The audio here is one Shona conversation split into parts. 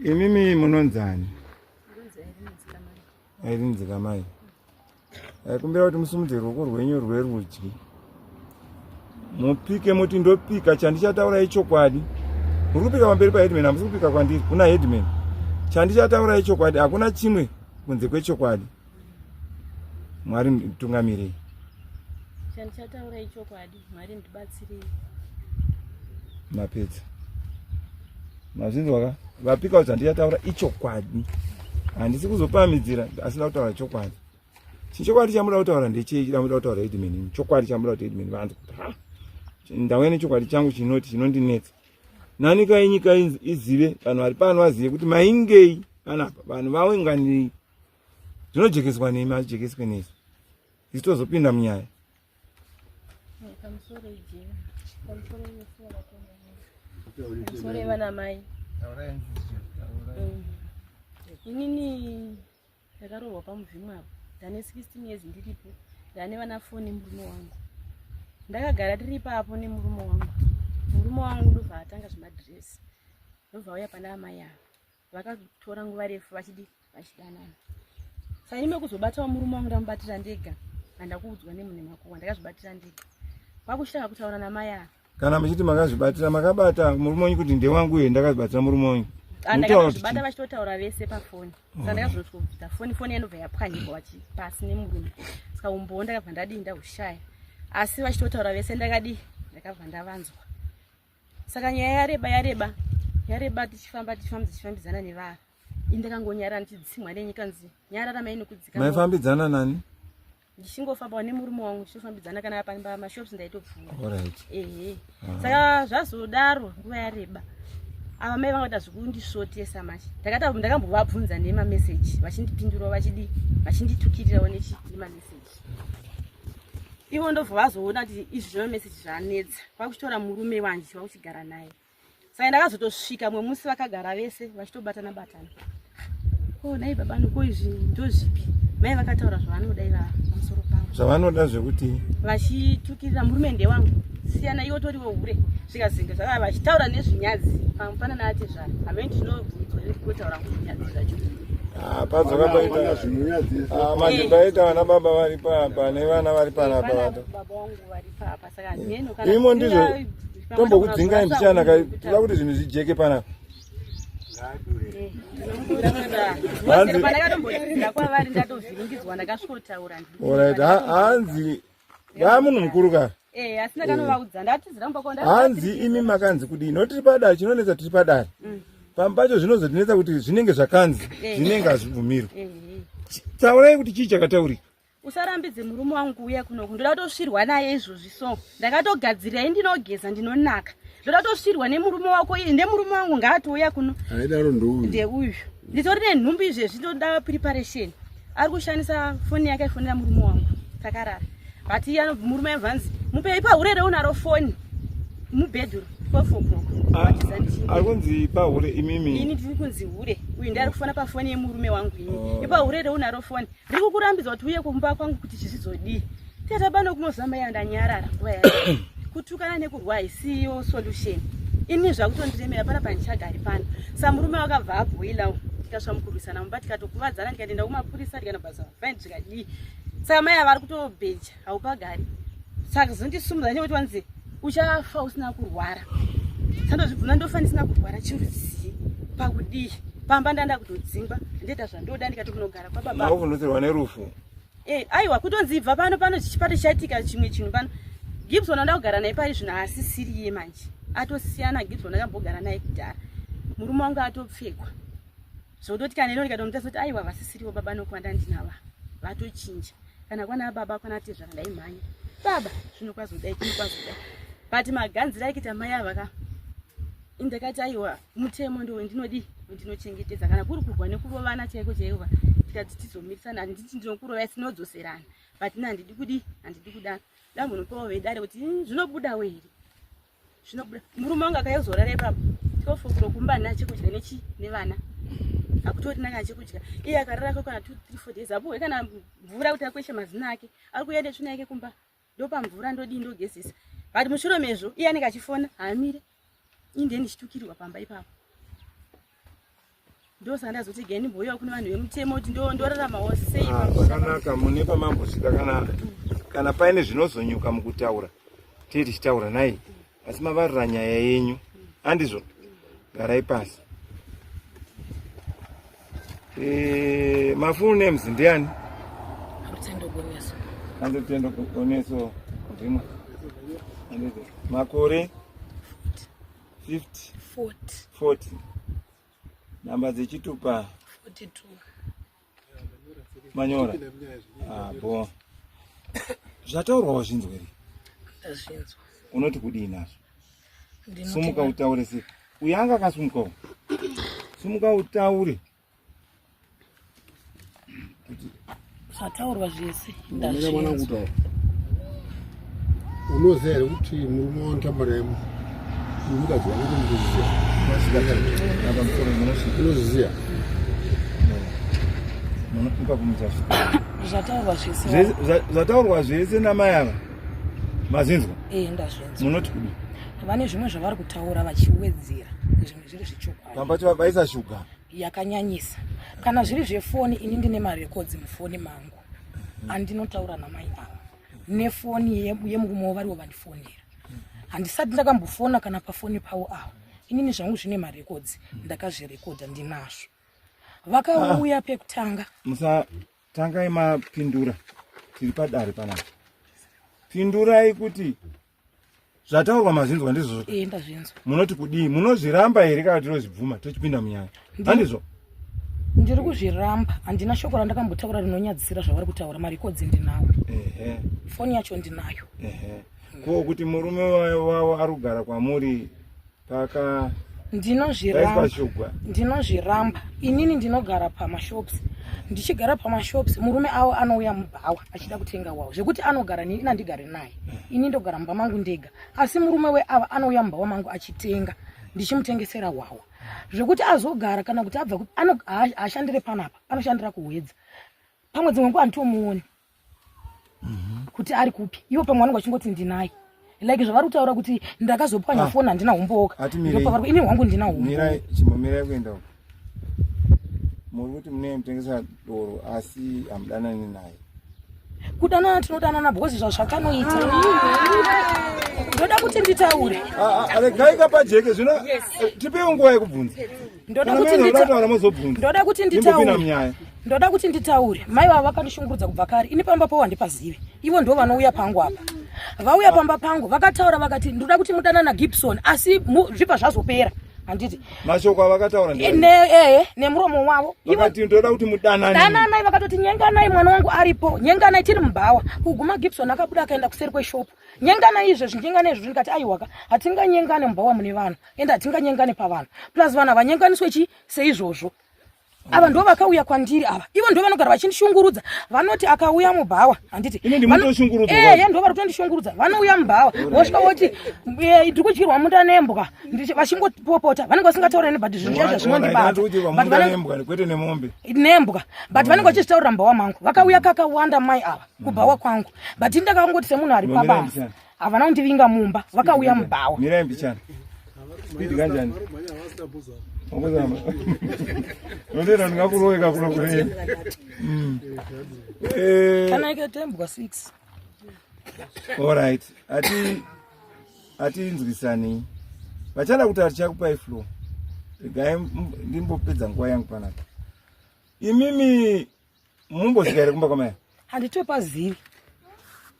Imimi munonzani? Irene Dzikamai. Ndaikumbira kuti musumudze ruoko rwenyu rwerudyi. Mupike muti ndopika chandichataura ichokwadi. Muri kupika pamberi paheadman, hamusi kupika kwandiri, kuna headman. Chandichataura ichokwadi, hakuna chimwe kunze kwechokwadi. Mwari nditungamirei. Chandichataura ichokwadi, Mwari ndibatsirei. Mapedza. Mazvinzwa ka? Vapika kuti handichataura ichokwadi. Handisi kuzopamidzira asi nda kutaura chokwadi. Chichokwadi chamuda kutaura ndechei chamuda kutaura headman? Chokwadi chamuda kuti headman vanzwe kuti ha. Ndauya nechokwadi changu chinoti chinondinetsa. Nani kai nyika izive vanhu vari pano vazive kuti maingei panapa vanhu vaunganirei. Zvinojekeswa nemi hazvijekeswe nesu. Isu tozopinda munyaya. Pamusoro yevana mai. Inini ndakaroorwa pamuvhimu apo. Ndane 16 years ndiripo. Ndane vana 4 nemurume wangu. Ndakagara tiri ipapo nemurume wangu. Murume wangu ndobva atanga zvemadress. Ndobva auya pana amai ava. Vakatora nguva refu vachidi vachidanana. Saka ini mekuzobatawo murume wangu ndamubatira ndega. Handakuudzwa nemune makuwa ndakazvibatira ndega. Kwakuchitanga kutaura namai ava. Kana muchiti makazvibatira makabata murume wenyu kuti ndewangu uye ndakazvibatira murume wenyu. Ndakazvibata vachitotaura vese pafoni. Saka ndakazotobvita foni foni yanobva yapwanyirwa pasi nemurume. Saka umbowo ndakabva ndadii ndahushaya. Asi vachitotaura vese ndakadii ndakabva ndavanzwa. Saka nyaya yareba yareba yareba tichifamba tichifamba tichifambidzana nevanhu. Ini ndakangonyarara ndichidzimwa nenyika nzi nyarara mai nekudzika. Maifambidzana nani? Ndichingofambawo nemurume wangu tichifambidzana kana pamba mashops ndaitopfuura. Alright. Ehe. Saka zvazodaro nguva yareba. Ava mai vanga vaita zvekundisvotesa manje. Ndakata ndakambovabvunza nema message vachindipindura vachidi vachinditukirirawo nechi nema message. Ivo ndobva vazoona kuti izvi zvema message zvanetsa. Kwakuchitora murume wanje kwakuchigara naye. Saka ndakazotosvika mumwe musi vakagara vese vachitobatana batana. Ko nhai baba ko izvi ndozvipi? Mai vakataura zvavanoda ivava pamusoro pavo. Zvavanoda zvekuti vachitukirira murume ndewangu. Siyana iwe utoriwo hure. Zvikazinga zvakava vachitaura nezvinyadzi pamufanana atezvara. Hameno tinobvunzwa kutaura zvinyadzi zvacho. Ah, padzoka paita ah, manje paita vana baba vari papa nevana vari panapa vato. Baba wangu vari papa saka hameno kana Imo ndizvo tombokudzingai mbichana kai toda kuti zvinhu zvijeke panapa. Pandakatombodzidza kwavari ndatovhiringidzwa ndakasvikotaura. Alright, hanzi va munhu mukuru ka. Eh, asi ndakanovaudza ndatizira mumba kwanda. Hanzi imi makanzi kudii? No tiri padare chinonetsa tiri padare. Pamba pacho zvinozotinetsa kuti zvinenge zvakanzi zvinenge hazvibvumirwi. Taurai kuti chii chakataurika. Usarambidze murume wangu kuuya kunoku ndoda kutosvirwa naye izvozvi so ndakatogadzirira ini ndinogeza ndinonaka ndoda kutosvirwa nemurume wako iye nemurume wangu ngaatouya kuno. Aidaro ndouyu. Ndeuyu. Nditori nenhumbu izvezvi ndoda preparation. Ari kushandisa foni yake aifonera murume wangu takarara. But iye anobva murume aibva anzi mupei pahure reunaro foni mubedroom 12 o'clock. Ari kunzi pahure imimi. Ini ndiri kunzi hure. Uyu ndiye ari kufona pafoni yemurume wangu ini. Ipa hure reunaro foni. Riri kukurambidza kuti uye kumba kwangu kuti zvizodii. Tata pano kunozama ya ndanyarara nguva yacho. Kutukana nekurwa haisiyo solution. Ini zvakutondiremera pana pandichagari pano. Sa murume wakabva abhoila tikasva mukurwisana mumba tikatokuvadzana ndikatoenda kumapurisa ndikanobhadhara fine zvikadii. Saka mai ava vari kutobheja haupagari. Saka zondisumudza nekuti wanzi uchafa usina kurwara. Sandozvibvunza ndofa ndisina kurwara chirudzii pakudii. Pamba ndanda kutodzingwa ndoita zvandoda ndikati kunogara kwababa. Makuvhundutsirwa nerufu. Eh, aiwa kutonzi ibva pano pano chichipato chaitika chimwe chinhu pano. Gibson anoda kugara naye pari zvino haasisiriye manje. Atosiyana Gibson akambogara naye kudhara. Murume wangu atopfekwa. Zvototi kana ino ndikatomutarisa kuti aiwa vasisiriwo baba nokuwanda ndinava. Vatochinja. Kana kwana baba kwana tezvara ndaimhanya. Baba zvino kwazodai zvino kwazodai. But maganzira aikuita mai ava ka. Indakati aiwa mutemo ndo ndinodii ndinochengetedza kana kuri kurwa nekurovana chaiko chaiko tikati tizomirisana handiti ndinokurova tinodzoserana but ini handidi kudii handidi kudaro ndambonopawo vedare kuti zvinobudawo here zvinobuda murume wangu akayozorara ipapo 12 o'clock kumba handina chekudya nechi nevana hakutorina kana chekudya iye akararako kana 2 3 4 days apuhwe kana mvura kuti akweshe mazino ake ari kuuya netsvina yake kumba ndopa mvura ndodii ndogezesa but mushure mezvo iye anenge achifona haamire ini ndiye ndichitukirwa pamba ipapo. Ndosaka ndazoti geni ndimboiwa kune vanhu vemutemo kuti ndoraramawo sei. Ah, zvakanaka mune pamambosvika kana kana paine zvinozonyuka mukutaura tee tichitaura nai asi mavarira nyaya yenyu andizvo garai pasi e, mafull names ndiani Rutendo Goneso. Hanzi Rutendo Goneso ndimwe makore 50 40 40 Namba dzechitupa 42. Manyora. Ah, bo. Zvataurwa wazvinzwa here? Ndazvinzwa. Unoti kudii nazvo? Sumuka utaure se. Uyu anga akasumukawo. Sumuka utaure. Zvataurwa zvese ndazvinzwa. Unoziva here kuti murume wanotamba naye mukadzi wake unozviziva? Unozviziva? Zvataurwa zvese. Zvataurwa zvese namai ava. Mazvinzwa? Eh, ndazvinzwa. Munoti kudii? Vane zvimwe zvavari kutaura vachiwedzera zvimwe zviri zvechokwadi. Pamba pacho vaisa shuga. Yakanyanyisa. Kana zviri zvefoni ini ndine marekodzi mufoni mangu. Andinotaura namai ava. Nefoni yemurume wavo varivo vandifonera. Handisati ndakambofona kana pafoni pavo ava. Inini zvangu zvine marekodzi ndakazvirekodha ndinazvo. Vakauya ah, pekutanga. Musatangai mapindura. Tiri padare panapa. Pindurai kuti zvataurwa mazvinzwa ndizvozvo eh, ndazvinzwa munoti kudii munozviramba here kana tinozvibvuma tochipinda munyaya handizvo ndiri kuzviramba handina shoko randakambotaura rinonyadzisira zvavari kutaura marekodzi ndinawo foni yacho ndinayo ko kuti murume wavo ari kugara kwamuri paka ndinozviramba ndinozviramba inini ndinogara pamashops ndichigara pamashops murume awo anouya mubhawa achida kutenga wawo zvekuti anogara nini andigare naye ini ndogara mumba mangu ndega asi murume weava anouya mubhawa mangu achitenga ndichimutengesera wawa zvekuti azogara kana kuti abva haashandire panapa anoshandira kuhwedza pamwe dzimwe nguva handitomuoni mhm. kuti ari kupi ivo pamwe vanenge vachingoti ndinaye like zvavari kutaura kuti ndakazopwanya ah. foni handina humboka ndopavari ini hwangu ndina humbo chimbomirai kuenda uko muri kuti mune mutengesa doro asi hamudanani naye kudanana tinodanana because zvazvakanoita ndoda kuti nditaure ah, ah, regai kapajeke zvino eh, tipeiwo nguva yekubvunza ndoda kuti nditaure ndoda kuti nditaure ndoda kuti nditaure mai vavo vakandishungurudza kubva kare ini pamba pavo handipazive ivo ndo vanouya pangu apa vauya pamba pangu vakataura vakati ndoda kuti mudana nagibson asi zvibva zvazopera handiti mashoko avakataura ehe nemuromo wavo vakati ndoda kuti mudanane dananai vakatoti nyenganai mwana wangu aripo nyenganai tiri mubhawa kuguma gibson akabuda akaenda kuseri kweshopu nyenganai izvezvi nyenganai izvezvi ndikati aiwaka hatinganyengane mubhawa mune vanhu ende hatinganyengane pavanhu plus vanhu havanyenganiswe chi seizvozvo ava ndo vakauya kwandiri ava ivo ndo vanogara vachindishungurudza vanoti akauya mubhawa handiti ehe ndo vari kutondishungurudza vanouya mubhawa vosvika voti eh, ndiri kudyirwa munda nembwa vachingopopota vanenge vasingataura ne but zvinhu zvaizvo zvinondibata nembwa but vanenge vachizvitaurira mubhawa mangu vakauya kakawanda mai ava kubhawa kwangu but ndakangoti semunhu ari pabasa havana kundivinga mumba vakauya mubhawa mirai mbichana speed kanjani Wakuzama. Nondera ndingakuroweka kuno kune. Mm. Eh. Kana ikatembwa 6. All right. Ati atinzwisani. Vachada kuti atichakupai flow. Regai ndimbopedza nguva yangu panapa. Imimi Mumbosvika here kumba kwamai? Handitopazivi.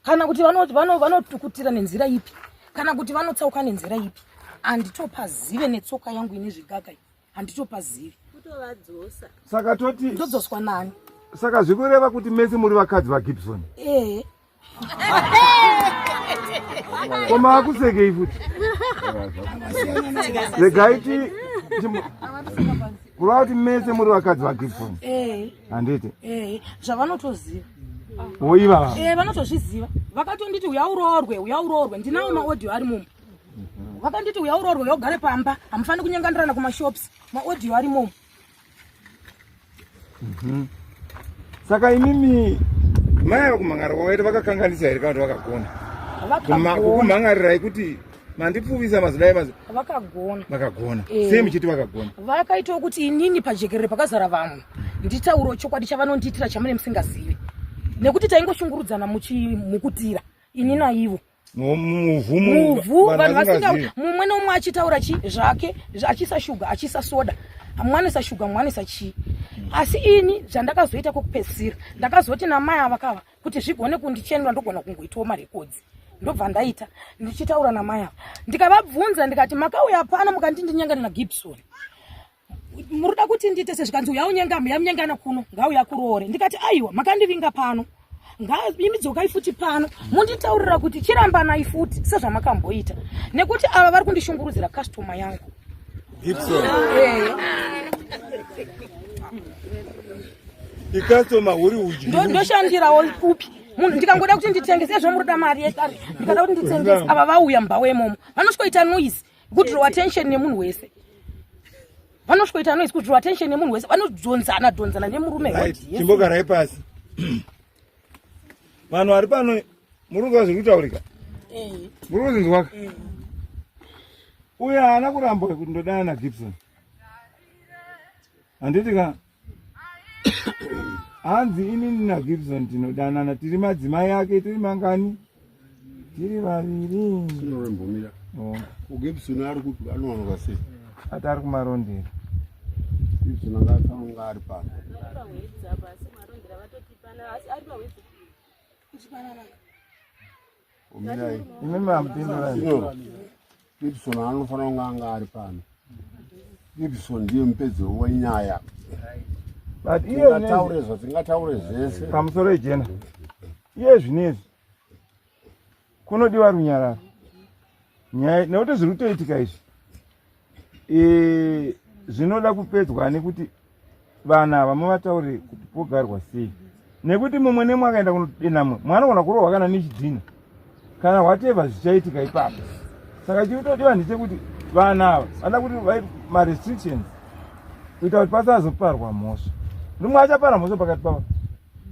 Kana kuti vanotukutira nenzira ipi? Kana kuti vanotsauka nenzira ipi? Handitopazive netsoka yangu ine zvigaga iyi. Handitopazivi. Kutovadzosa. Saka toti todzoswa nani? Saka zvikureva kuti mese muri vakadzi vaGibson? Eh. Ko maakusekei futi? Regai ti kureva kuti mese muri vakadzi vaGibson. Eh. Handiti? Eh, zvavanotoziva. Woiva. Eh, vanotozviziva. Vakatonditi uya uroorwe, uya uroorwe. Ndinawo maaudio ari mumba. Vakanditi uya uroorwe, uya ugare pamba. Hamufaniri kunyengandirana kumashops. Maaudio ari mumba. Mhm. Saka imimi mai ava kumhan'ara kwavaita vakakanganisa here kana kuti vakagona? Kukumhan'arirai kuti Mandipfuvisa mazidai mazi. Vakagona. Vakagona. E. Sei muchiti vakagona? Vakaitawo kuti inini pajekerere pakazara vamwe nditauro chokwadi chavanondiitira chamune musingazivi. Nekuti taingoshungurudzana muchimukutira ini naivo. Muvhu muvhu vanhu vasinga mumwe nomumwe achitaura chi zvake achiisa shuga achiisa soda mumwe anoisa shuga mumwe anoisa chii asi ini zvandakazoita kwekupedzisira ndakazoti namai ava kava kuti zvigone kundichenura ndogona kungoitawo marekodzi ndobva ndaita ndichitaura namai ava ndikavabvunza ndikati makauya pano mukandi ndinyangana nagibson murikuda kuti ndiite sezvikanzi uya unyenga mbuya munyengana kuno ngauya kuroore ndikati aiwa makandivinga pano imi dzokai futi pano munditaurira kuti chirambanai futi sezvamakamboita nekuti ava vari kundishungurudzira kastoma yangu Gibson. Ikastoma huri udyi. Ndoshandirawo kupi? Munhu ndikangoda kuti nditengese ezvo muri kuda mari yekare. Ndikada kuti nditengese ava vauya mumba wemomo. Vanosvikoita noise kudraw attention nemunhu wese. Vanosvikoita noise kudraw attention nemunhu wese. Vanodhonzana dhonzana nemurume. Right. Chimbogarai pasi. Vanhu vari pano muri kunzwa zviri kutaurika? Eh. Muri kuzinzwaka? Eh. Uyo haana kurambwa kuti ndodana naGibson. Handiti ka? Hanzi inini naGibson tinodanana tiri madzimai ake tiri mangani? Tiri vaviri. Sinorembomira. Oh. KuGibson ari kupi anowanikwa sei? Ati ari kumarondera. Gibson anga afanira ari pano. Imi mamupindura. Gibson anofanira kunge anga ari pano. Gibson ndiye mupedzi wenyaya. But iye Tingataure zvatingataure zvese. Pamusoro ijena. Iye zvinezvi kunodiwa runyararo. Nyaya nekuti zviri kutoitika izvi e, zvinoda kupedzwa nekuti vana ava muvataurire kuti pogarwa sei nekuti mumwe nemwe akaenda kunodena mumwe mwana anogona kurohwa kana nechidhina kana whatever zvichaitika ipapo saka chikutodiwa ndechekuti vana ava vanoda kuti marestrictions kuita kuti pasazoparwa mhosva ndimwe achapara mhosva pakati pavo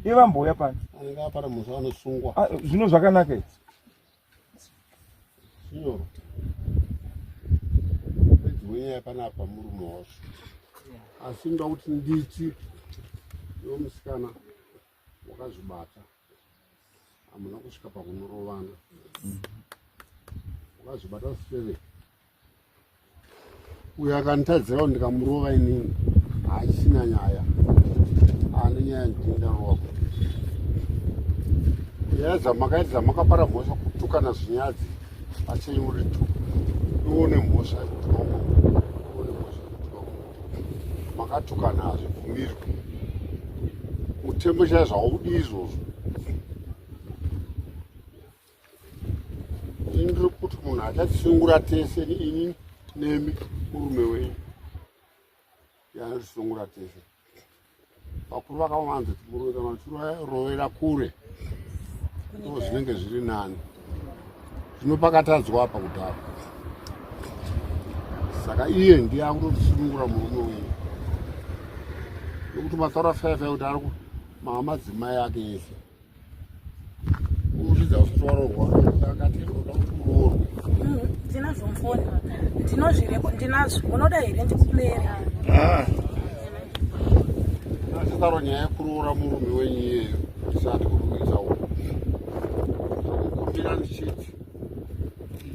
iye vambouya pano anenge apara mhosva anosungwa ah, zvino zvakanaka izvi Sinyoro. Pedzi wenyaya panapa murume wacho. Asi ndoda kuti nditi iwe musikana wakazvibata hamuna kusvika pakunorovana. Wakazvibata sere uyo akanditadzirawo ndikamurova inini haachisina nyaya ane nyaya ndindarova nyaya dzamakaita dzamakapara mhosva kutukana zvinyadzi pachenyu uri tu ione mhosva yekutuka umwe ione mhosva yekutuka umwe makatukana hazvibvumirwi mutemo chaizvo haudi izvozvo Ini ndiri kuti munhu achatisungura tese ini nemi murume wenyu anotisungura tese vakuru vakawanza kuti murume kana uchirovera kure ndo zvinenge zviri nani zvino pakatadzwa apa kudhara saka iye ndiye akutotisunungura murume wenyu nekuti mataura faifa kuti ari maamadzimai ake ese Unoridza usati waroorwa akati unoda kuti uroorwe. Ndinazvo mufoni. Ndinozvireko ndinazvo. Unoda here ndikuplayere? Ah. Asitaro nyaya yekuroora murume wenyu iyeyo tisati kurumbidza uko. Kumbira ndichiti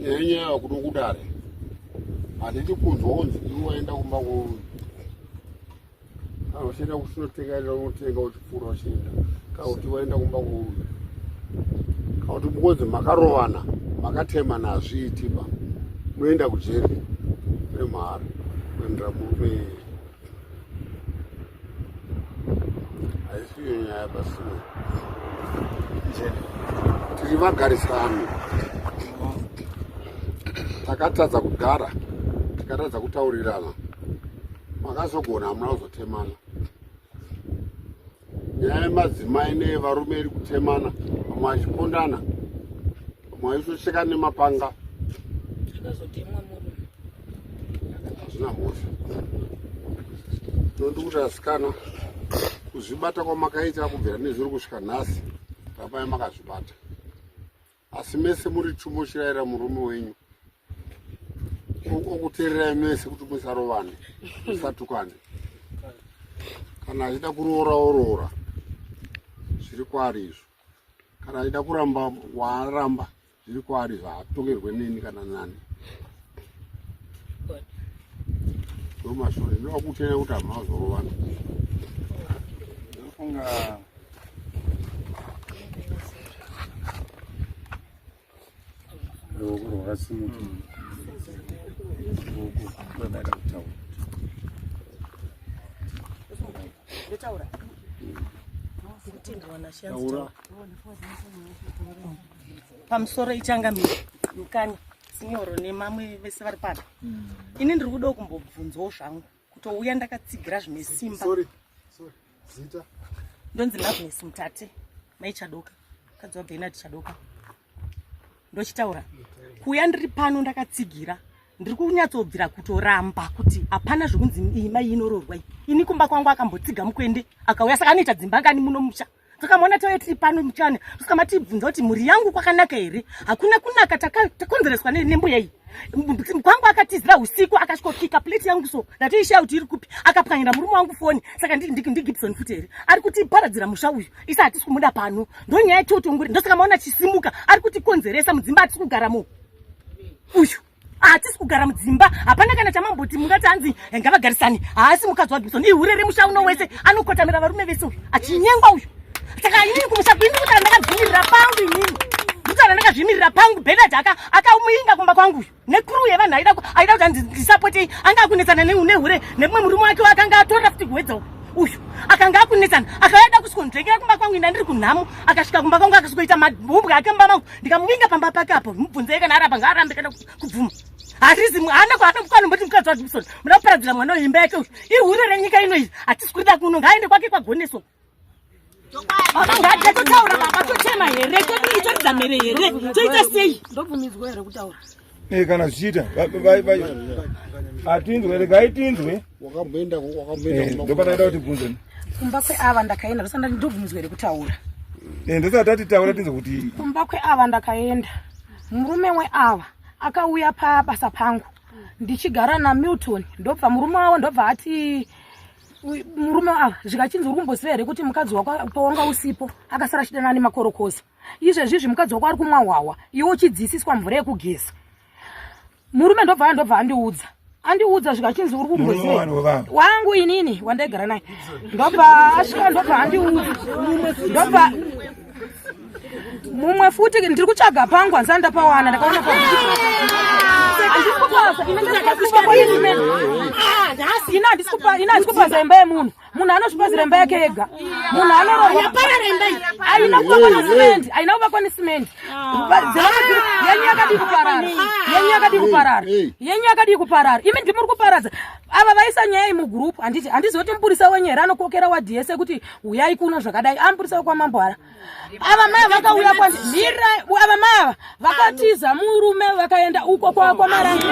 nyaya nyaya yakuno kudare. Handidi kunzwa kunzi iwe waenda kumba kweuyu. Kana uchienda kuchinotenga enda unotenga uchipfuura uchienda. Kana kuti waenda kumba kweuyu. Kana kuti mukonzi makarovana, makatemana hazviiti ba. Munoenda kujeri remahara kuendera murume iyeye. Haisi iyo nyaya pasina. Tiri vagarisani. Takatadza kugara, tikatadza kutaurirana. Makazogona hamuna kuzotemana. Nyaya yemadzimai neyevarume iri kutemana, vamwe vachipondana, vamwe vachitocheka nemapanga. Hazvina mhosva. Ndondi kuti asikana, kuzvibata kwamakaita kubvira nezuro kusvika nhasi, rambai makazvibata. Asi mese muri chumbo chiraira murume wenyu. Okuteererai mese kuti musarovane, musatukane. Kana achida kuroora oroora. Zviri kwaari izvo. Kana achida kuramba waaramba zviri kwaari zvaatongerwe neni kana nani. Ndomashure ndinoda kuteerera kuti hamuna kuzorovana. Ndofunga ruoko rwakasimuka ruoko rwadaida kutaura ndotaura Taura. Pamusoro ichangamire mukani sinyoro nemamwe vese vari pano. Ini ndiri kudawo kumbobvunzawo zvangu kutouya ndakatsigira zvine simba. Sorry. Sorry. Zita. Ndonzi Loveness Mutate, mai Chadoka, mukadzi waBernard Chadoka. Ndochitaura kuuya ndiri pano ndakatsigira, ndiri kunyatsobvira kutoramba kuti hapana zvekunzi iyi mai inoroorwa iyi. Ini kumba kwangu akambotsiga mukwende akauya, saka anoita dzimba ngani muno musha. Saka tauya tiri pano muchana, saka matibvunza kuti mhuri yangu kwakanaka here? Hakuna kunaka, takonzereswa nembuya iyi. Kwangu akatizira usiku akasvikokika plate yangu so ndatoishaya kuti iri kupi, akapwanyira murume wangu foni. Saka ndiGibson futi here ari kutiparadzira musha uyu? Isa hatisi kumuda pano, ndonyaya yatotonguri. Ndosaka maona chisimuka ari kutikonzeresa mudzimba, hatisi kugaramo uyu, hatisi kugara mudzimba. Hapana kana chamamboti mungati hanzi ngavagarisane. Haasi mukadzi waGibson, ihure remusha uno wese, anokotamira varume vese uyu, achinyengwa uyu. Saka inini kumusha kwini kutaura ndakazvimirira pangu, inini kutaura ndakazvimirira pangu. Benard akamuinga kumba kwangu uyu nekuru yevanhu aida kuti hanzi ndisapotei, anga akunetsana nehure nemumwe murume wake akanga atora futi kuwedza uyu uyu akanga akunetsana, akauya da kusvikonzvengera kumba kwangu. Ina ndiri kunhamo, akasvika kumba kwangu akasvikoita mahumbwe ake mumba mangu, ndikamuvinga pamba pake apo. Mubvunzei kana arapa, ngaarambe kana kubvuma. Harizi haana kwaanomboti mukadzi waGibson muda kuparadzira mwana uyu imba yake. Uyu ihure renyika ino iyi, hatisi kurida kuno, ngaaende kwake kwagoneso. Baba ngati totaura, baba tochema here? Todii? Toridza mhere here? Toita sei? Ndobvumidzwa here kutaura? Kana zvichiita hatinzwe, regai tinzwe. Wakamboenda wakamboenda Ndopataida kuti bvunze. Kumba kweava ndakaenda, ndosanda ndobvumidzwa here kutaura? Ndosati tati taura tinzwe kuti kumba kweava ndakaenda, murume weava akauya pabasa pangu ndichigara naMilton, ndobva murume wavo ndobva ati murume ava zvikachinzi uri kumboziva here kuti mukadzi wako pawanga usipo akasara achidanana nemakorokoza? Izvezvizvi mukadzi wako ari kumwa hwahwa, iwe uchidziisiswa mvura yekugeza. Murume ndobva andiudza zvikachinzi uri kumboziva wangu inini wandaigara naye, ndobva asvika ndobva andiudza, ndobva mumwe futi ndiri kutsvaga pangu handisati ndapawana, ndakaona ina handisi kupaza imba yemunhu. Munhu anozvipazira imba yake ega, munhu anororwa aina kuvakwa nesimendi, aina kuvakwa nesimendi. Yenyu yakadii kuparara? Yenyu yakadii kuparara? Yenyu yakadii kuparara? Imi ndimuri kuparadza. Ava vaisa nyaya iyi mugurupu, handiti handizivi kuti mupurisa wenyu here anokokera wadhi yese kuti huyai kuno zvakadai, amupurisa wekwamambo hara. Ava mai vakauya kwandimira, ava mai ava vakatiza murume vakaenda uko kwamaranga.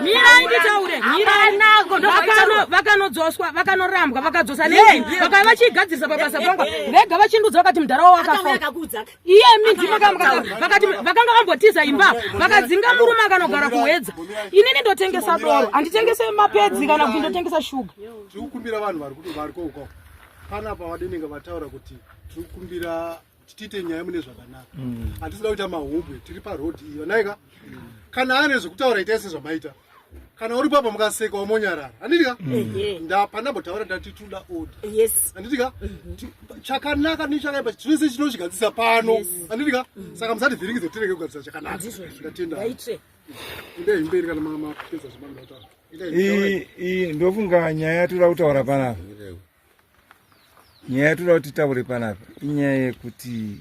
Mirai nditaure, mirai. Vakanodzoswa, vakanorambwa, vakadzosa nei, vakava vachigadzirisa pabasa pangu vega, vachindudza vakati mudhara wavo akafa. Iye mindima vakati vakanga vambotiza imba, vakadzinga murume akanogara kuhwedza. Inini ndotengesa doro, handitengese mapedzi kana kuti ndotengesa shuga. Tiri kukumbira vanhu vari kuti vari kouko panapa vadenenga vataura kuti tiri kukumbira kuti tiite nyaya mune zvakanaka. Hatisida kuita mahumbwe tiri parodhi iyo naika. Kana ane zvekutaura itai sezvamaita. Kana uri papa mukaseka wamonyarara, handitika? Pandambotaura ndati toda order. Handitika? Chakanaka nechakaipa zvese chinozvigadzisa pano, handitika? Saka musativhiringidze, tirege kugadzisa chakanaka. Ndatenda. Indai mberi kana mapedza zvamanoda kutaura. Iyi ndofunga nyaya yatoda kutaura panapa, nyaya yatoda kuti titaure panapa inyaya yekuti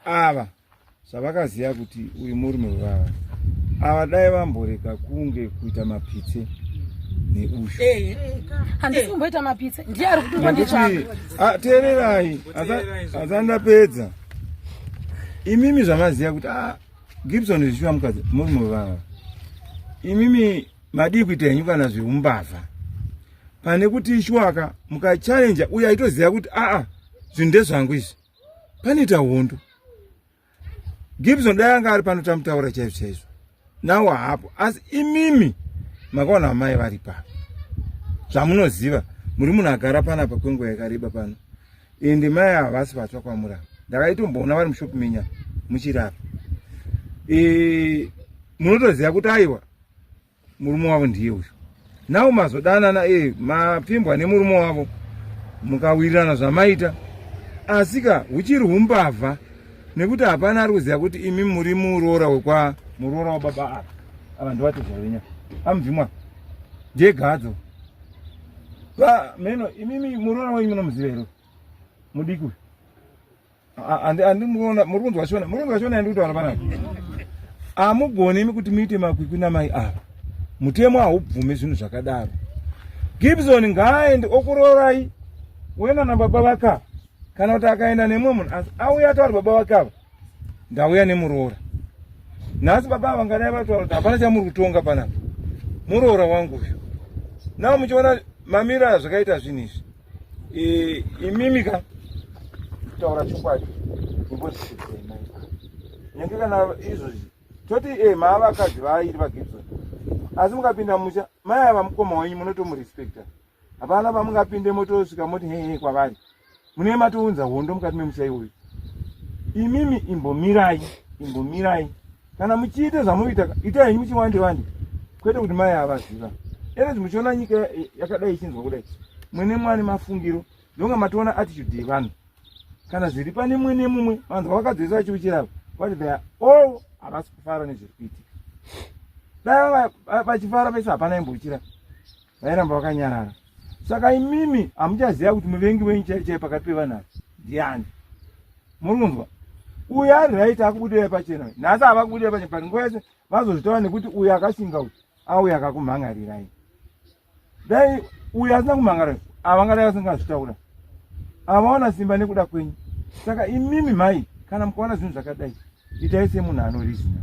ava zvavakaziva kuti uyu murume wevava ava, dai vamborega kunge kuita mapitse neushu. Handisi kumboita mapitse, ndiye ari kutongonditsvaka. Ah, teererai, asati ndapedza. Imimi zvamaziva kuti Gibson zvichiva mukadzi murume wevava, imimi madii kuita henyu kana zveumbavha pane kuti ishwaka mukachallenja uyo aitoziva kuti aa zvinhu ndezvangu izvi, panoita hondo. Gibson dai anga ari pano tamutaura chaizvo chaizvo nawo hapo, asi imimi makaona amai vari pano, zvamunoziva muri munhu agara panapa kwenguva yakareba pano, ende mai havasi vatsva kwamuri apa. Ndakaitomboona vari mushopu menya muchirapa. E, munotoziva kuti aiwa murume wavo ndiye uyu. Now mazodanana e mapfimbwa nemurume wavo mukawirirana zvamaita, asika huchiri humbavha nekuti hapana ari kuziva kuti imi muri muroora wekwa muroora wababa ava. Ava ndivatezvavenya amubvimwa ndiye gadzo va meno. Imimi muroora wenyu munomuziva here mudiki uyu? Andimuona muri kunzwa shona, muri kunzwa shona yandiri kutaura panapa. Amugoni imi kuti muite makwikwi namai ava, mutemo haubvumi zvinhu zvakadaro. Gibson ngaaende okurorai wena nababa vake ava, kana kuti akaenda nemumwe munhu, asi auya ataura baba vake ava, ndauya nemuroora nhasi. Baba ava ngadai vataura kuti hapana chamuri kutonga panapa, muroora wangu uyu. Nao muchiona mamiro aya zvakaita zvinhu izvi, e, imimi ka kutaura chokwadi nyange kana izvozvi toti e maa vakadzi vairi vaGibson, asi mukapinda musha mai ava mukoma wenyu munotomurespecta. Hapana pamungapinde motosvika moti hehe kwavari, mune matounza hondo mukati memusha iwoyo. Imimi imbomirai, imbomirai. Kana muchiita zvamunoita, itai henyu muchiwande wande, kwete kuti mai havaziva erezi. Muchiona nyika yakadai ichinzwa kudai, mwene mwane mafungiro ndonga matoona attitude yevanhu kana zviri pane mumwe nemumwe. Vanhu vakadzesa vachiuchirava but they are all havasi kufara nezviri kuitika. Dai vachifara vese hapana imbouchira, vairamba vakanyarara. Saka imimi hamuchaziva kuti muvengi wenyu chai chai pakati pevanhu ava ndiani. Muri kunzwa uyu ari right akubudira pachena nhasi, ava kubudira pachena, but nguva yese vazozvitaura nekuti uyu akashinga, uyu auya akakumhan'arirai. Dai uyu asina kumhan'ara, avangadai vasingazvitaura. Avaona simba nekuda kwenyu. Saka imimi mai, kana mukaona zvinhu zvakadai, itai semunhu anorizina.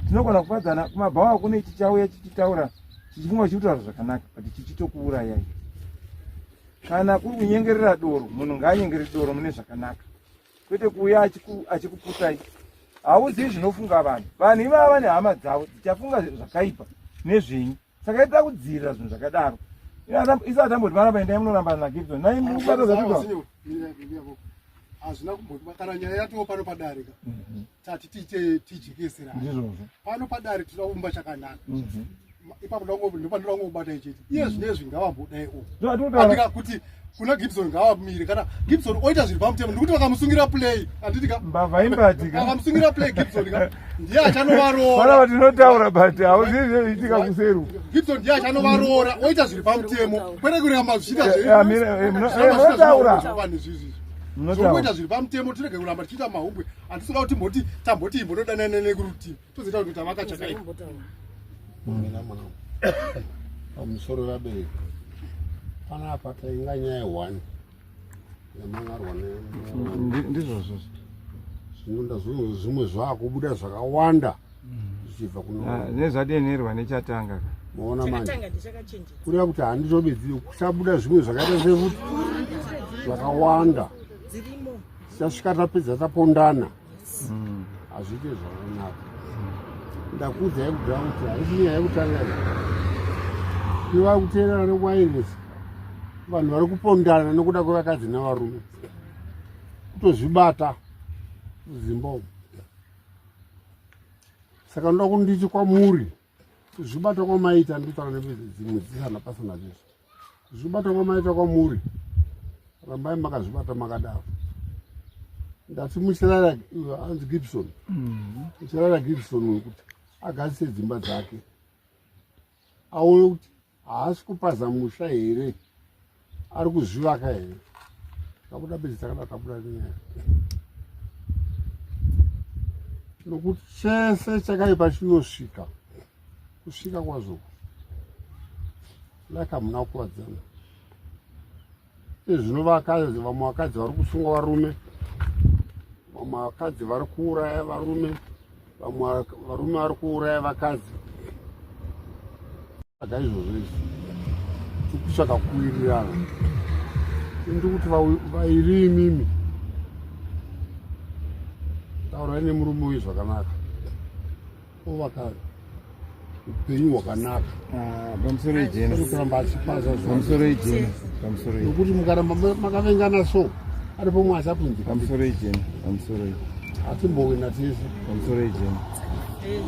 Tinogona kufadzana kumabhawa kune chichauya chichitaura chichifunga chichitaura zvakanaka, but chichitokuurayai. Kana kuri kunyengerera doro, munhu ngaanyengere doro mune zvakanaka, kwete kuuya achikuputai. Hauzivi zvinofunga vanhu. Vanhu ivava vane hama dzavo dzichafunga zvakaipa nezvenyu, saka ita kudzivirira zvinhu zvakadaro. Isati tamboti vana vaendai munorambana naGibson nai mubata zvatuta. Hazvina kumboti kana nyaya yatoo pano padare ka tati tiite tijekesera. Ndizvozvo. Pano padare tinoda kuumba chakanaka. Ipapo ndopanoda kungobata ichiti iye zvinezvi ngavambodai o Zvatotaura. Kuti kuna Gibson ngavamire. Kana Gibson oita zviri pamutemo, ndikuti vakamusungira play, handiti ka? Mbavha imbati ka. Vakamusungira play Gibson ka, ndiye achanovaroora. Pana vatinotaura, but hauzivi zvinoitika kuseru. Gibson ndiye achanovaroora, oita zviri pamutemo, kwete kuramba zvichiita Munotaura. Vanhu izvizvi Munotaura. zvokuita zviri pamutemo, tirege kuramba tichiita mahumbwe. Handisida kuti timboti tamboti imbonodanana nekurutivi, tozoita kuti tavaka chakaipa. Mina mwana pamusoro vabereki panapa tainga nyaya one yamangarwa. Ndizvozvo. Zvino ndazvino zvimwe zvaakubuda zvakawanda zvichibva kuno. Ah, nezvadenerwa nechatanga ka. Maona manje. Chakatanga ndechakachenjera. Kureva kuti handitobedzi kuchabuda zvimwe zvakaita sefuti zvakawanda. Dzirimo. Tichasvika tapedza tapondana, hazviite zvakanaka. Ndakuudzai kudhara kuti haisi nyaya yekutanga iyi. Iva kuteerera nekwairesi, vanhu vari kupondana nekuda kwevakadzi nevarume kutozvibata mudzimba umu. Saka ndoda kunditi kwamuri, kuzvibata kwamaita, nditaura nedzimwe dzisina pasina zvese, kuzvibata kwamaita kwamuri, rambai makazvibata makadaro. Ndati muchirara anzi Gibson, muchirara Gibson uyu kuti agadzise dzimba dzake, aone kuti haasi kupaza musha here, ari kuzvivaka here. Tikabuda bedzi takada tabuda nenyaya, nokuti chese chakaipa chinosvika kusvika kwazvo. Like hamuna kuvadzana ezvino vakadzi, vamwe vakadzi vari kusunga varume, vamwe vakadzi vari kuuraya varume, vamwe varume vari kuuraya vakadzi. Saka izvozvo izvi tikutsvaka kuwirirana. Ndikuti vairi imimi. Taurai nemurume uyu zvakanaka. Ovaka upenyu hwakanaka. Ah, pamusoro ijena. Kuramba achipaza zvo. Pamusoro ijena. Pamusoro ijena. Nokuti mukaramba makavengana so aripo mwe achapinzika. Pamusoro ijena. Pamusoro ijena. Atimbowina tese. Pamusoro ijena.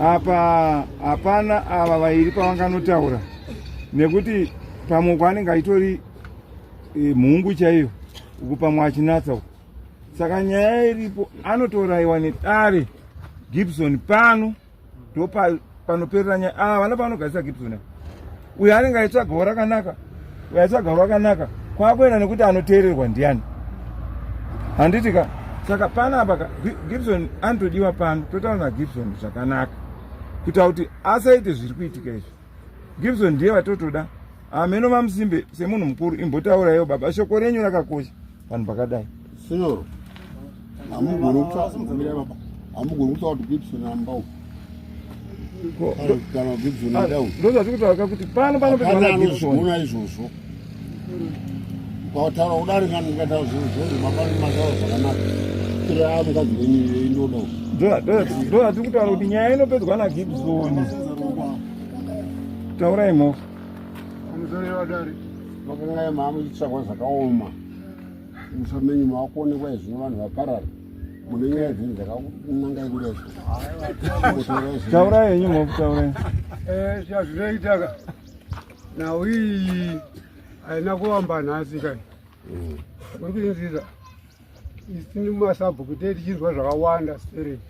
Apa hapana ava vairi pavanganotaura nekuti pamwe kwanenge aitori e, mhungu chaiyo uku pamwe achinatsa uku saka nyaya iripo anotourayiwa nedare Gibson pano ndopanoperera nyaya ava ah, vana pavanogarisa Gibson uyo anenge aitsvagawo rakanaka uyo aitsvagawo rakanaka kwakuenda nekuti anoteererwa ndiani handiti ka saka panapa ka Gibson anotodiwa pano totaura naGibson zvakanaka kuita kuti asaite zviri kuitika izvi Gibson ndiye vatotoda ameno vamusimbe semunhu mukuru imbotauraiwo baba shoko renyu rakakosha vanhu pakadai Signor, hamugoni kutaura kuti Gibson amba uku. Kana Gibson anda uku. Ndozvatiri kutaura ka kuti pano panopedzwa naGibson. Ona izvozvo. Ukataura kudari kana ndikataura zvinhu zvose baba mataura zvakanaka. Kira mukadzi wenyu inoda uku. Ndozvatiri kutaura kuti nyaya inopedzwa naGibson. Taurai mhofu. Pamusoro vadare. Makanga mamuchitsvagwa zvakaoma. Musha menyu makuonekwa izvino vanhu vaparara. Mune nyaya dzenyu dzakanangai kudai. Taurai henyu mhofu taurai. Eh, zvazvinoita ka. Nhau iyi haina kuvamba nhasi kai. Muri kuinzisa. Isu masabhuku tee tichinzwa zvakawanda stereki.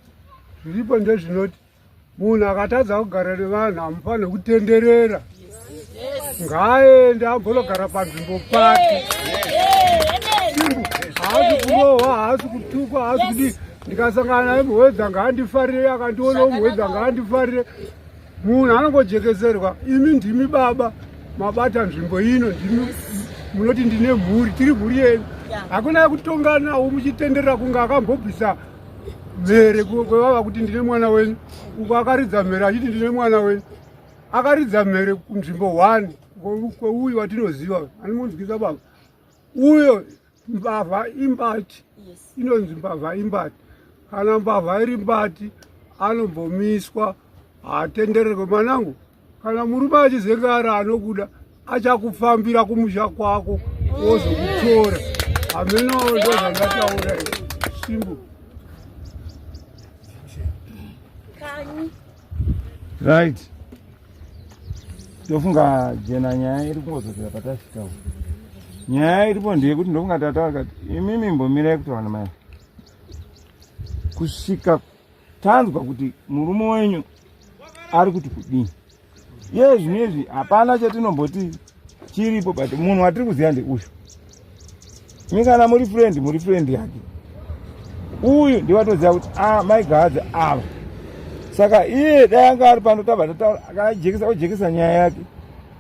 Zviripo ndezvinoti munhu akatadza kugara nevanhu hamufaniri kutenderera ngaaende ambonogara panzvimbo pake haasi kurohwa haasi kutukwa haasi kudii ndikasangana naye muhwedza ngaandifarire akandionawo muhwedza ngaandifarire munhu anongojekeserwa imi ndimi baba mabata nzvimbo ino ndimi munoti ndine mhuri tiri mhuri yenyu hakuna kutonganawo muchitenderera kunge akambobvisa mhere kwevava kuti ndine mwana wenyu uko akaridza mhere achiti ndine mwana wenyu akaridza mhere kunzvimbo one kweuyu watinoziva animunzwisa baba uyo mbavha imbati inonzi mbavha imbati kana mbavha iri mbati anombomiswa haatendererwe mwanangu kana murume achizengara anokuda achakufambira kumusha kwako wozokutora hameno ndozvandataura simbu right tofunga jena nyaya iri kungodzokera patasvika nyaya iripo ndeyekuti ndofunga tataura kati imimi imbomirai kutaura namai kusvika tanzwa kuti murume wenyu ari kuti kudii iye zvino izvi hapana chatinomboti chiripo but munhu watiri kuziva ndeuyu mi kana muri friend muri friend yake uyu ndiwatoziva kuti ah, maigadzi ava saka iye dai anga ari pano tabva tataura akajekesa ojekesa nyaya yake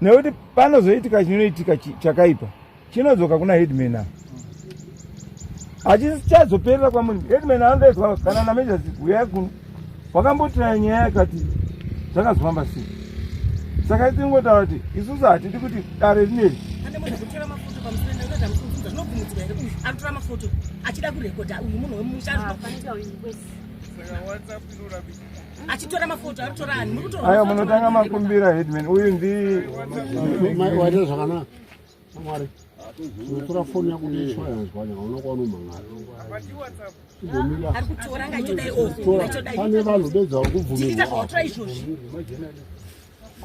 nekuti panozoitika chinoitika chakaipa chinodzoka kuna headman ava hachichazoperera kwamuri headman anodaizwa kana namajor huyai kuno wakambotiraya nyaya yakati zvakazofamba sei saka itingotaura kuti isusu hatidi kuti dare rineri anotora mafoto achida kurekodha uyu munhu wemusha achitora mafoto aritora ani muri kutora ayo munotanga makumbira headman uyu ndi waita zvakanaka Mwari, unotora foni yako neinsurance kwanya hauna kwaunomhangara. Ari kutora ngaitodai o. Pane vanhu bedzi vari kubvumirwa. Tichiita zvawatora izvozvi.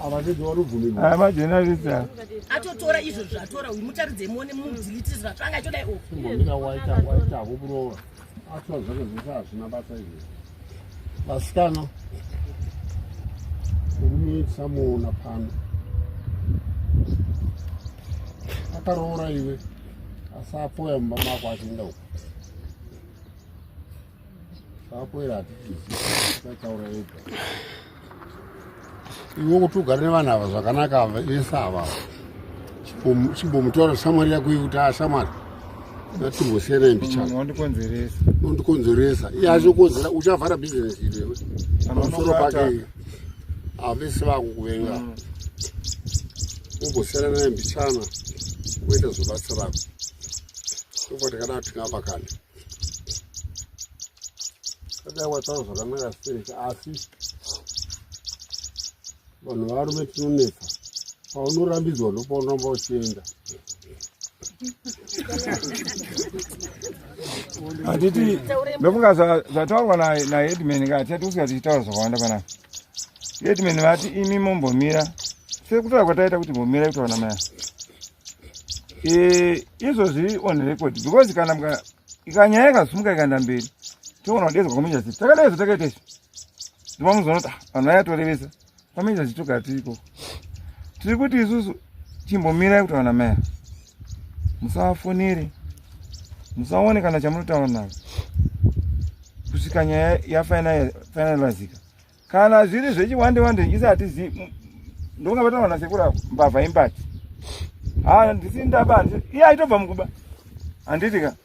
Ava bedzi vari kubvumirwa. Aya majournalist aya. Atotora izvozvi zvatora uyu mutaridze muone mudelete zvatora ngaitodai o. Chimbomira waita waita hako kurova. Atora zvake zvese hazvina basa izvi. Vasikana murume tisamuona pano akaroora iwe asi apoya mumba mako achienda uko apoera hatitiataura ega iwe kuti ugare nevanhu ava zvakanaka ava vese ava chimbomutora shamwari yako iwe kuti ashamwari ngatimbosiyana mbichana unondikonzeresa unondikonzeresa iye achokonzera uchavhara bhizinesi iwewe pamusoro pake avese vakukuvenga umbosiyana naye mbichana uenda zvobasa rako ndokuti kana tingavakane. Kadai wataura zvakanaka sei, asi vanhu varume tinonetsa. Paunorambidzwa ndopaunoramba uchienda. Handiti ndofunga zvataurwa naheadman ka hatisati kusvika tichitaura zvakawanda panapa. Headman vati imi mombomira sekutaura kwataita kuti mbomira kutaura namai. Izvo zviri on record because kana ikanyaya ikasumuka ikaenda mberi toona kudedzwa kwamajor city takadai zvatakaita izvi ndima muzoona kuti vanhu vayatorevesa kwamajor city togara tiri ikoko. Tiri kuti isusu chimbomirai kutaura namai, musavafonere, musaone kana chamunotaura navo kusvika nyaya yafinalizika. Kana zviri zvechiwande wande isi hatizivi, ndonga vataura nasekuru avo mbavha imbati. Ha, ndisi ndaba, iye aitobva mukuba, handiti ka?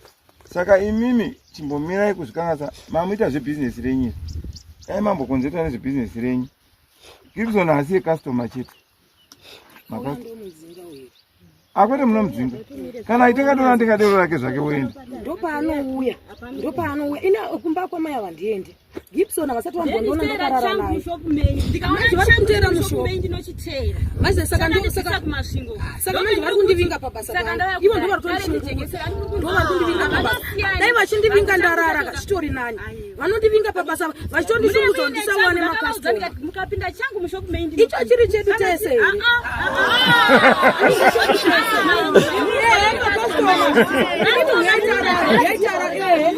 Saka imimi chimbomirai kuzvikanganisa, mamuita zvebhizinesi renyu izvi, dai mambokonzereta nezvebhizinesi renyu. Gibson haasi yecustomer chete, akwete munomudzinga kana aitingatora ndingadero rake zvake woenda. Ndopaanouya, ndopaanouya ina kumba kwamai ava handiendi. Gibson havasati vambondiona ndakarara naye. Manje vari kunditeera mushop. Manje saka ndo saka saka manje vari kundivinga pabasa pangu. Ivo ndo vari kutondishungurudza. Ndo vari kundivinga pabasa. Dai vachindivinga ndarara ka chitori nani. Vanondivinga pabasa vachitondishungurudza kuti ndisawane makastoma. Mukapinda changu mushop menyu. Icho chiri chedu tese here?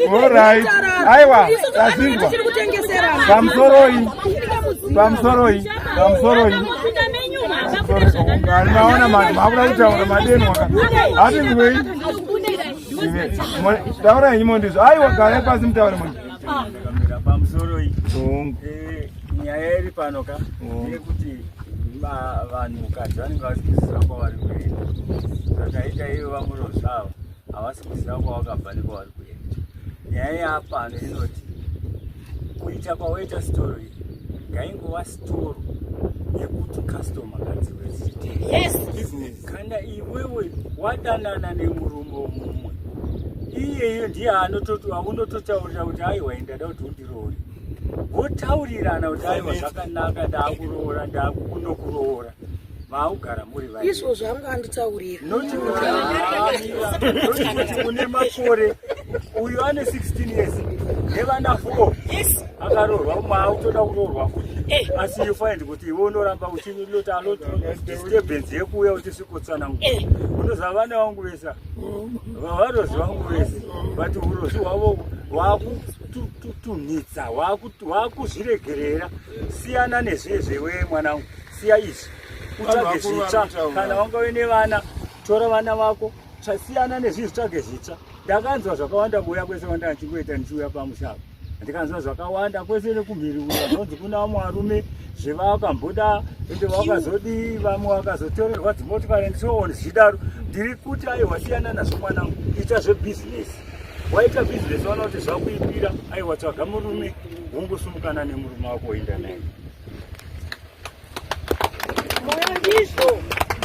Alright. Aiwa, tazvinzwa. Pamusoroi. Pamusoroi. Pamusoroi. Maona makuda kutaura madenwa. Hatinzwei. Taura henyu mondizvo. Aiwa, garai pasi mutaure mondizvo. Pamusoroi. Nyaya iri pano ka ndeyekuti vanhukadzi vanenge vasi kuziva kwavari kuenda. Zvakaita ivo vamurozvavo havasi kuziva kwavakabva nekwavari kuenda. Nyaya yapano inoti kuita kwawaita sitoro iyi ngaingova sitoro yekuti customer ngadziwe Yes. Kana iwewe wadanana nemurume mumwe, iyeyo ndiye aunototaurira kuti aiwa ndada kuti undiroore, votaurirana kuti aiwa zvakanaka, ndakuroora, ndakunokuroora, vaugara muri vaviri. Izvozvo anga anditaurira. Noti kuti une makore, uyu ane 16 years nevana 4 akaroorwa, umwe autoda kuroorwa futi, asi you find kuti iwe unoramba uchilota a lot disturbance yekuuya uchisvikotsanangura. Unoziva vana vangu vese, varozi vangu vese, but urozi hwavo hwakutunhidza, hwakuzviregerera. Siyana nezvezve we mwanangu, siya izvi utsvage zvitsva. Kana wanga uine vana, tora vana vako, siyana nezvizvi, tsvage zvitsva. Ndakanzwa zvakawanda kuuya kwese kwandanga ndichingoita ndichiuya pamusha apa, ndikanzwa zvakawanda kwese nekumhiri kuya, zvonzi kuna vamwe varume zvevakamboda ende vakazodii, vamwe vakazotorerwa dzimotikari and so on zvichidaro. Ndiri kuti aiwa, siyana nazvo mwanangu, ita zvebhizinesi. Waita bhizinesi waona kuti zvakuipira, aiwa tsvaga murume, wongosumukana nemurume wako woenda naye. Moyo ndizvo.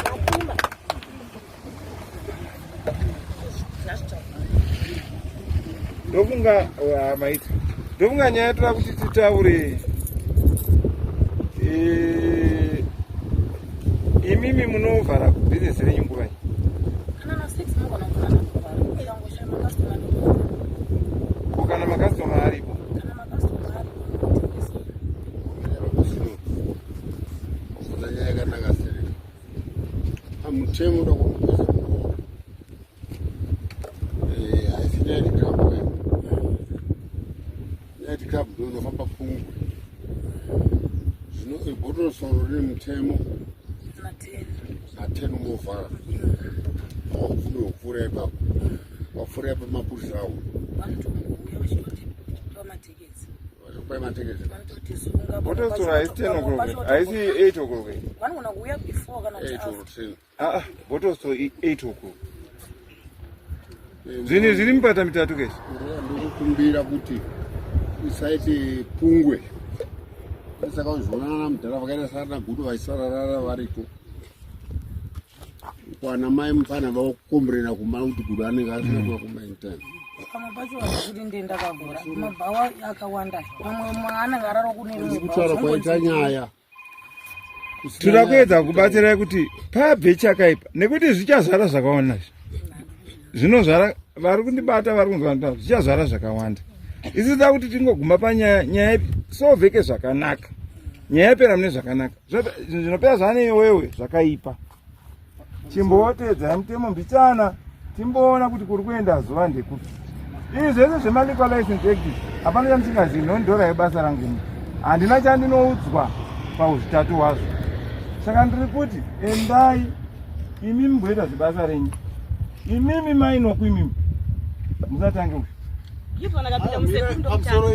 Mapfuma. Ndofunga maita, ndofunga nyaya toda kuti titaure, imimi munovhara bhizinesi renyu nguvai? Kana na 6 munogona kuona kuvhara. Ukangoshaya makastoma ndovhara. Ko kana makastoma aripo? Kana makastoma aripo ndinotengesera. Wabvunza nyaya yakanaka sei. Pamutemo uda kukuza muroora. Haisi night club wewe. Night club ndo inofamba pungwe. Zvino bhotoro rine mutemo Na 10. Na 10 unovhara. Haubvumi kupfuura ipapo. Wapfuura ipapo mapurisa awo. Vanotombouya vachitotipa matiketsi. Vachokupai matiketsi. Vanototisunga. Bottle haisi 10 o'clock, haisi 8 o'clock. Vanogona kuuya before kana kuti 8 after. or 10. Ah, bottle store 8 o'clock. Zvinhu zviri mipata mitatu kesi. Ndokukumbira kuti usaite pungwe. Saka uzvionana namudhara vakaita sana gudo vaisararara variko. Kwana mai mufana vakukomberera kumba kuti gudo anenge asina kuva kuma in time. Pamwe pacho kuti ndenda kagura mabhawa akawanda, pamwe mwana angarara kune rimwe kutaura kwaita nyaya. Tinoda kuedza kubatsirai kuti pabve chakaipa, nekuti zvichazvara zvakawanda. Izvi zvinozvara, vari kundibata, vari kunzwa, zvichazvara zvakawanda. Isi toda kuti tingoguma panyaya, nyaya sovheke zvakanaka, nyaya yapera mune zvakanaka. Zvinopera zvane iwewe zvakaipa. Chimboteedzai mutemo mbichana, timboona kuti kuri kuenda zuva ndekupi. Izvi zvese zvemaliquor license act hapana chamusingazivi. Nondora yebasa rangu ini, handina chandinoudzwa pauzvitatu hwazvo. Saka ndiri kuti endai imimi mboita zvebasa renyu. Imimi mainoku, imimi musatange uyu. Gibson akapinda musekundo kutanga.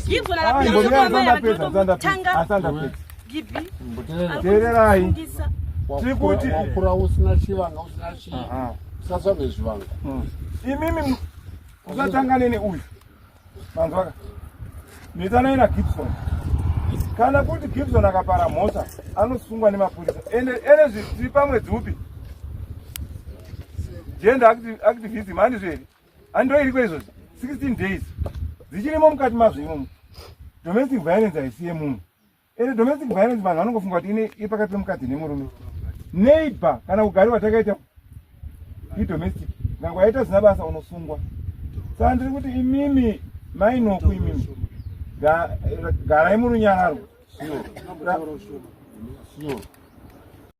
Gibson akapinda musekundotanga. Asandapedza. Gibi. Teererai. Tiri kuti wakura usina chivanga, usina chii, usatsvage zvivanga. Imimi musatanga nene uyu, manzwaka? Mitsanai naGibson. Kana kuti Gibson akapara mhosva, anosungwa nemapurisa. Ende ene tiri pamwedzi upi? Gender activism, handizvo here? Hando iriko izvozvi, 16 days dzichirimo mukati mazvo imomo. Domestic violence haisiye munhu. Ende domestic violence vanhu vanongofunga kuti ine iri pakati pemukadzi nemurume. Neighbor kana kugariwa takaita idomestic, ngange waita zina basa, unosungwa. Saka ndiri kuti imimi mainoku, imimi garai murunyararo.